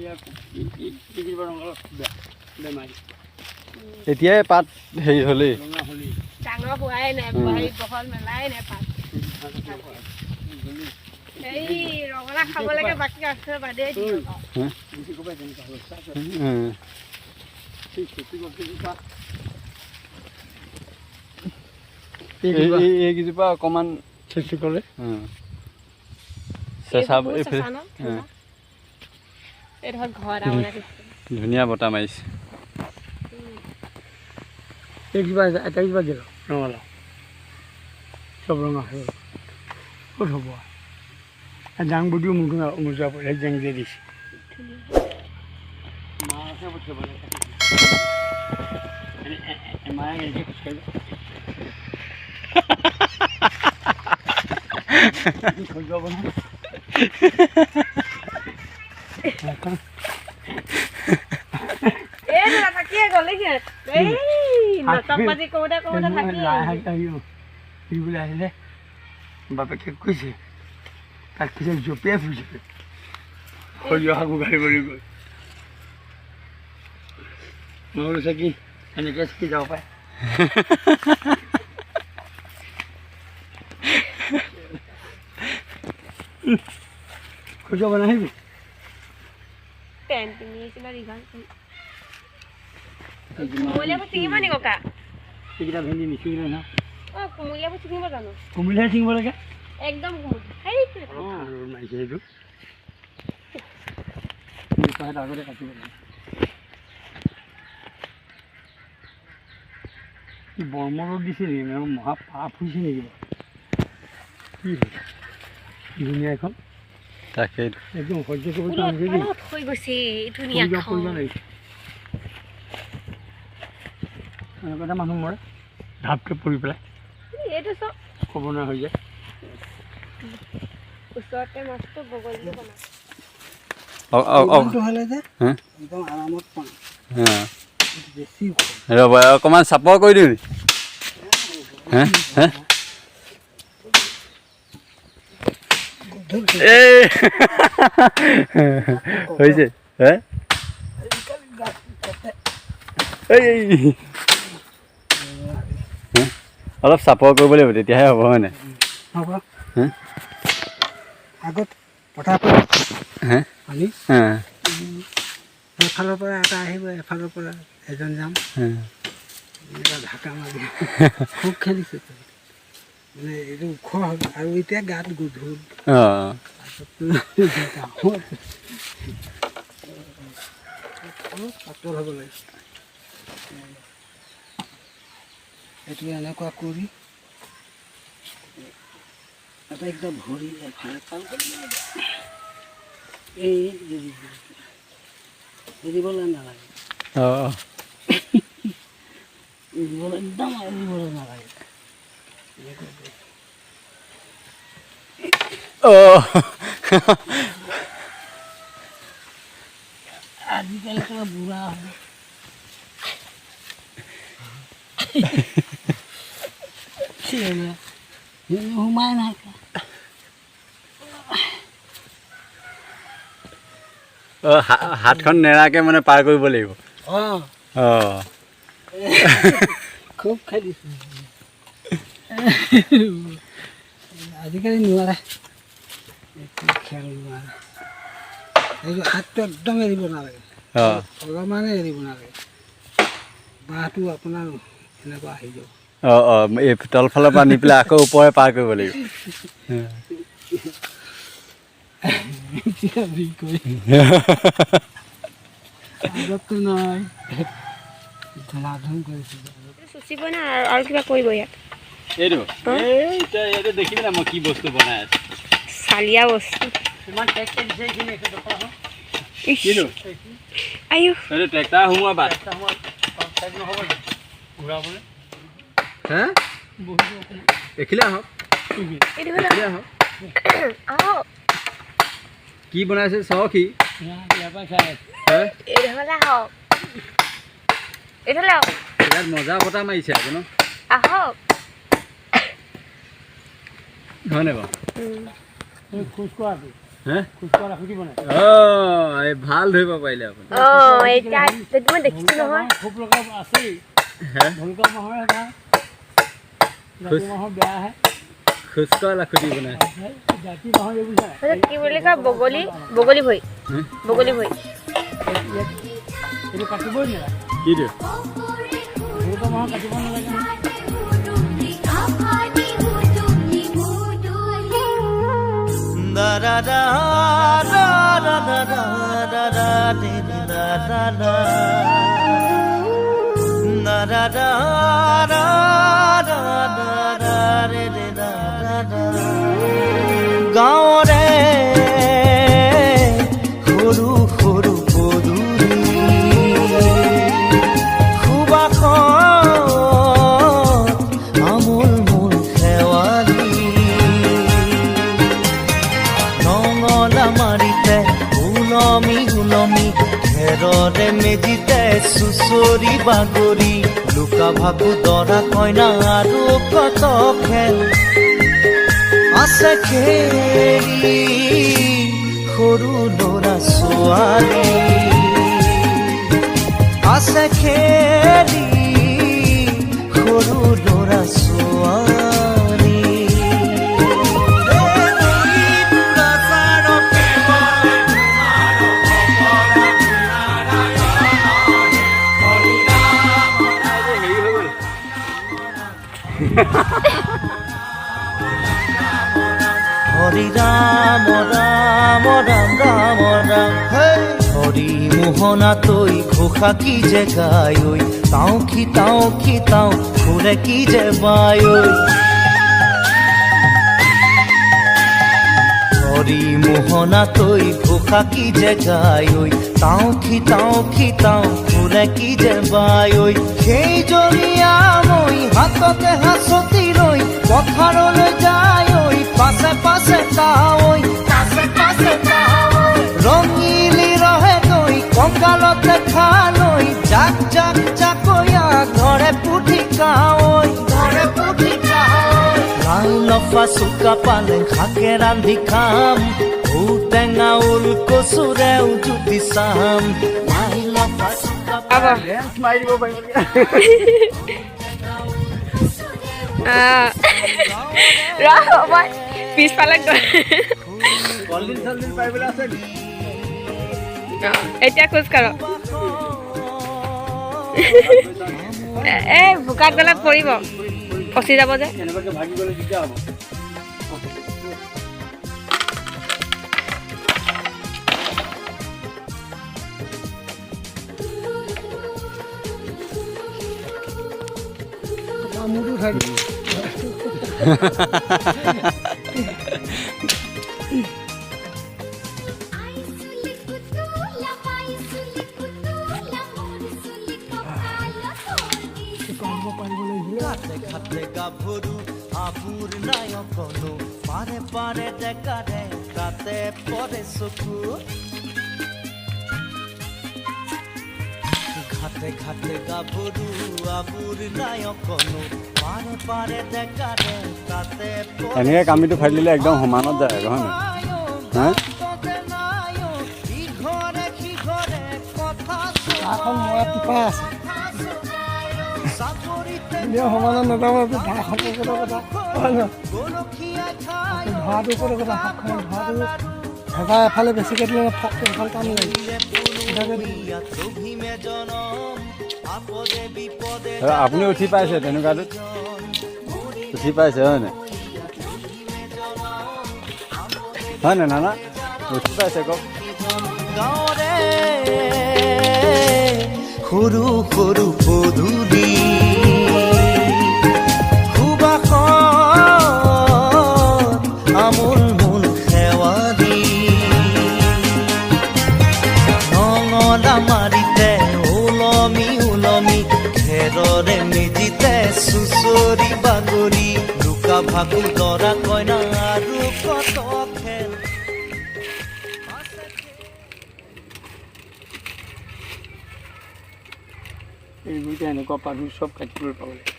এইকেইজোপা ৰঙালাও বেয়া, বেমাৰী। এতিয়াই পাত হেৰি হ'লেই। ৰঙা হ'লেই। ডাঙৰ হোৱাই নাই, হেৰি বহল মেলাই নাই পাত। এই ৰঙালাও খাব লাগে, বাকী আছে বাদেই দিয়ক আৰু। বেছি ক'ৰবাত তেনেকুৱা হ'ল। সেই খেতি গছকেইজোপা এইকেইজোপা অকণমান খেতি কৰে। চেঁচা। এইবোৰ বহুত এইফালে চেঁচা ন? ঠাণ্ডা। এইডোখৰত ঘৰ এটা বনাই থৈছে। ধুনীয়া বতাহ মাৰিছে। এইজোপা, এটাইজোপা দিলোঁ ৰঙালাও, চব ৰঙা হৈ গ'ল। ক'ত হ'ব আৰু? দাংবডিও মোজা মোজা পৰে, জেং যে দিছে। মাছে পঠিয়াব লাগে। মায়ে এনেকৈ খোজকাঢ়িব খজুৱাব নহয়। এই দাদা থাকিয়ে গ'ল দেখিছে। এই নাটক বাজি কৰোঁতে কৰোঁতে থাকিয়ে লাই গ'ল। শাক আহিব ফুৰিবলৈ আহিলে বাপেকে কৈছে, তাক কৈছে জঁপিয়াই ফুৰিছে সৰিয়হ শাক উঘালিবলৈ গৈ। মই বোলো কি এনেকৈ শিকি যাব পাৰে। খজুৱাব নাহিবি। পেণ্ট পিন্ধি আহিছিলে দীঘল। কুমলীয়াবোৰ ছিঙিব নি ককা? এইকেইটা ভেন্দি নিছিঙিলে নহয়। অ, কুমলীয়াবোৰ ছিঙিব জানো? কুমলীয়া ছিঙিব লাগে। একদম কুমলীয়া সেইটো। অলপ ৰ'দ মাৰিছে, সেইটো সেইটো আগতে কাটিব লাগে। কি বৰ্ম ৰ'দ দিছে নেকি? মানে মহা পাপ হৈছে নেকি বাৰু? কি হৈছে? কি ধুনীয়া এখন। তাকেই। একদম সহ্য কৰিব ওলত টান হৈছে দেই। পালত হৈ গৈছে পৰি যোৱা ধুনীয়াখন। পৰি যোৱা লাগিছে। এনেকুৱা এটা মানুহ মৰে ঢাপকৈ পৰি পেলাই। এইটো চব ক'ব নোৱাৰা হৈ যায়। ওচৰতে মাছটো বগলীটো বনাম। ইমানটো হ'লে যে হে? একদম আৰামত পাম, বেছি ওখ। ৰ'ব, অকণমান চাপৰ কৰি দিওঁ নি? হে হে এই হৈছে হে। এই এই। হে? অলপ চাপৰ কৰিব লাগিব, তেতিয়াহে হ'ব, হয়নে? হ'ব। হে? আগত পথাৰ হে? পানী হে। এফালৰ পৰা এটা আহিব, এফালৰ পৰা এজন যাম। হে। এনেকুৱা ঢাকা মাৰি খুব খেলিছোঁ। মানে এইটো ওখ হ'ল আৰু এতিয়া গাত গধুৰ। অঁ। তাৰপাছত অলপ পাতল হ'ব লাগে। এইটো এনেকুৱা কৰি এটা একদম ভৰি এফালে পাৰ কৰিব লাগে। এই এৰিবলৈ নালাগে। অঁ। এৰিবলৈ একদম এৰিবলৈ নালাগে, এনেকুৱা কৰি। অঁ। আজিকালি কিবা বুঢ়া হ'ল। সোমাই নাই। অঁ, হাতখন নেৰাকে মানে পাৰ কৰিব লাগিব। অঁ। অঁ। খুব খেলিছোঁ। আজিকালি নোৱাৰে, একো খেল নোৱাৰে। এইটো হাতটো একদম এৰিব নালাগে। অঁ। অলপমানে এৰিব নালাগে, বাঁহটো আপোনাৰ এনেকুৱা আহি যাব। অঁ অঁ, এই তলফালৰ পৰা নি পেলাই আকৌ ওপৰে পাৰ কৰিব লাগিব। এতিয়া বিষ কৰি আগততো নহয়, ধুমাধুম কৰিছিলোঁ। চুচিব না আৰু কিবা কৰিব ইয়াত? এইটো এই এতিয়া এইটো দেখিবি না মই কি বস্তু বনাই আছোঁ। চালিয়া বস্তু। ইমান ট্ৰেক্টৰ দিছে এইখিনি এইটো দোকানখন। ইচ, কিনো? আয়ো। এইটো ট্ৰেক্টৰ সোমোৱা বাট। ট্ৰেক্টৰ সোমোৱা ছাইড নহ'ব জানো ঘূৰাবলৈ? হে। বহিব অকণমান। এইখিলে আহক। এইটো হ'লে এইখিলে আহক। আহক। কি বনাইছে চাওক সি। ইয়াৰ পৰা চাই আছে। হে? এইটো হ'লে আহক, এইটো হ'লে আহক। ইয়াত মজা বতাহ মাৰিছে আকৌ ন? আহক। হয়নে বাৰু? এই খোজ কঢ়াটো। হে? খোজকঢ়া লাখুটি বনাই। অঁ, এই ভাল ধৰিব পাৰিলে আপুনি। অঁ, এতিয়া মই দেখিছোঁ নহয়। খোপ লগা আছেই। হে? ভলুকা বাঁহৰ এটা, জাতি বাঁহৰ বেয়া আহে। খোজকঢ়া লাখুটি বনাই। জাতি বাঁহৰ এইবোৰ বুজিছা? কি বুলি কয়, বগলী, বগলী ভৰি, বগলী ভৰি। এইটো কাটিবই নালাগে। কিটো? ভলুকা বাঁহৰ কাটিব নালাগে। গাঁৱৰে সৰু সৰু পদূলি সুবাসত আমোল মোল শেৱালি, নঙলা মাৰিতে ওলমি ওলমি, খেৰৰে মেজিতে চুচৰি বাগৰি, লুকা ভাকু দৰা কইনা আৰু কত খেল আছে খেলি সৰু ল'ৰা ছোৱালী, আছে খেলি সৰু ল'ৰা ছোৱালী। হৰি ৰাম ৰাম ৰাম ৰাম ৰাম, হৰি মোহনা তৈ ঘোষা কি যে গায় ঐ, তাও খি তাও খি তাও সুৰে কি যে বায় ঐ। হৰি মোহনা তৈ ঘোষা কি যে গায় ঐ, তাও খি তাও খি তাও সুৰে কি যে বায় ঐ। সেই জনীয়া মই হাততে হাঁচতি লৈ পথাৰলৈ যায় ঐ, পাছে পাছে তাৱৈ, পাছে পাছে তাৱৈ। ৰঙিলি ৰহে গৈ কঁকালতে খালৈ, জাক জাক জাকৈয়া ঘৰে পুঠি কাৱৈ, ঘৰে পুঠি কাৱৈ। লাই লফা চুকা পালেং শাকে ৰান্ধি খাম, ঔটেঙা ওল কচুৰেও জুতি চাম। লাই লফা চুকা ডেন্স মাৰি দিব পাৰিব। ৰহ, মই পিছফালে গৈ কলডিল চলডিল পাৰিবলৈ আছে নেকি? এতিয়া খোজ কাঢ়ক। এই বোকাত গ'লে পৰিব, ফচি যাব যে। কেনেবাকৈ ভাগি গ'লে দিগদাৰ হ'ব। মোৰটো উঠাই দিম। ঘাটে ঘাটে গাভৰু আবুৰ নায়কনো, পাৰে পাৰে ডেকাৰে তাতে পৰে চকু। ঘাটে ঘাটে গাভৰু আবুৰ নায়কনো, পাৰে পাৰে ডেকাৰে তাতে পৰে। এনেকৈ কামিটো ফালি দিলে একদম সমানত যায় আকৌ, হয় নহয়? হা? ইঘৰে সিঘৰে কথা দাখন মৰা টিপা আছে। চাকৰিতে এনেও সমানত নাযাব, দাখনৰ ওপৰতে কথা, হয় নহয়? গৰখীয়া খাই ধৰাটোৰ ওপৰতে কথা। হাতখন ধৰাটো ভেজা এফালে বেছিকৈ দিলে ফকটো এফালে টান লাগিব। ভীমে জনম আপদে বিপদে। আপুনি উঠি পাইছে তেনেকুৱাটোত? উঠি পাইছে হয় নাই? হয় নাই নানা, উঠি পাইছে কওক? গাঁৱৰে সৰু সৰু পদূলি সুবাসত আমোল মোল শেৱালি, নঙলা মাৰিতে ওলমি ওলমি, খেৰৰে মেজিতে চুচৰি বাগৰি, লুকা ভাকু দৰা কইনা আৰু কত খেল। এইবোৰ এতিয়া এনেকুৱা পাতবোৰ চব কাটিবলৈ পাব লাগে।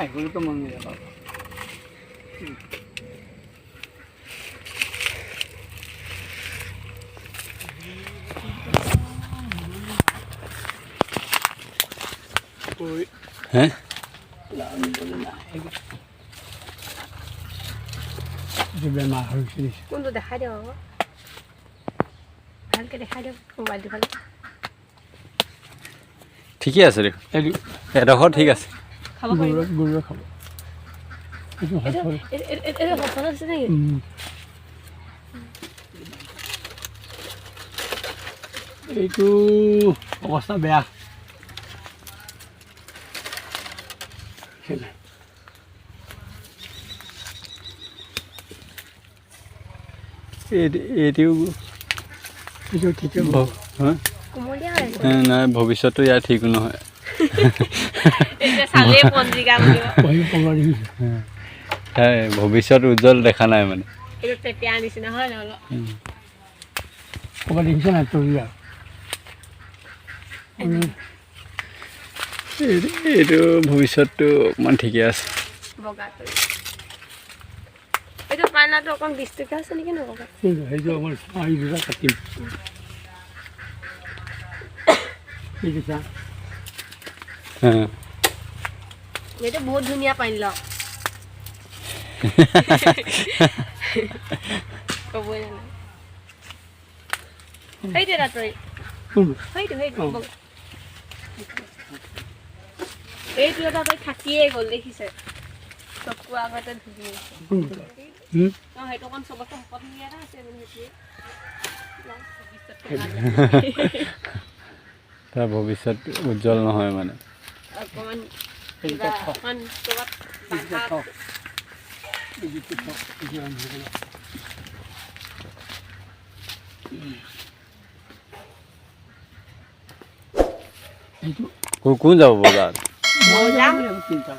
আহিবলৈকে মন নাযাব। হে। এইটো বেমাৰ হৈছে। কোনটো দেখাই দিয়ক আকৌ, ভালকৈ দেখাই দিয়ক মোবাইলটো ফালে। ঠিকে আছে দেখোন। এইটো। এডোখৰ ঠিক আছে। খাব পাৰিব। গৰুৱে খাব এইটো। এইটো। সফল। এইটো সফল আছে নেকি? এইটো অৱস্থা বেয়া। কেলে? এইটো। এইটো ঠিকে। হা? কুমলীয়া হৈ আছে। নাই, ভৱিষ্যতটো ইয়াৰ ঠিক নহয়। এতিয়া চালেই পঞ্জিকা বুলিব। পঢ়ি পঢ়া দেখিছে। তাই ভৱিষ্যত উজ্জ্বল দেখা নাই মানে। এইটো তেতিয়া নিচিনা হয় নহয় অলপ? ক'ৰবাত দেখিছে নাই তৰি আৰু? এইটো ভৱিষ্যতটো অকণমান ঠিকে আছে। বগাটো, এইটো পাইনাটো অকণ 20 টকীয়া আছে নেকি ন ককা? সেইটো আমাৰ এই দুটা কাটিম। এইটো চা। এইটো বহুত ধুনীয়া পানী লওঁ, ক'বই নালাগে। সেইটো এটা তৰি। কোনটো? সেইটো, সেইটো। অঁ। বগা। এইটো এটা তই থাকিয়ে গ'ল, দেখিছে, চকু আগতে ধুলি আছে। কোনটো? অঁ, সেইটো অকণ চবতকৈ শকত ধুনীয়া এটা আছে মানে সেইটোৱে। তাৰ ভৱিষ্যত উজ্জ্বল নহয় মানে। অকণমান সেইকেইটা কিবা থ। অকণ ক'ৰবাত এইকেইটা বাধা থ। এইকেইটা থ। এইটো আনি পেলাই। এইটো। কোন যাব বজাৰত? মই যাম। তিনিটা।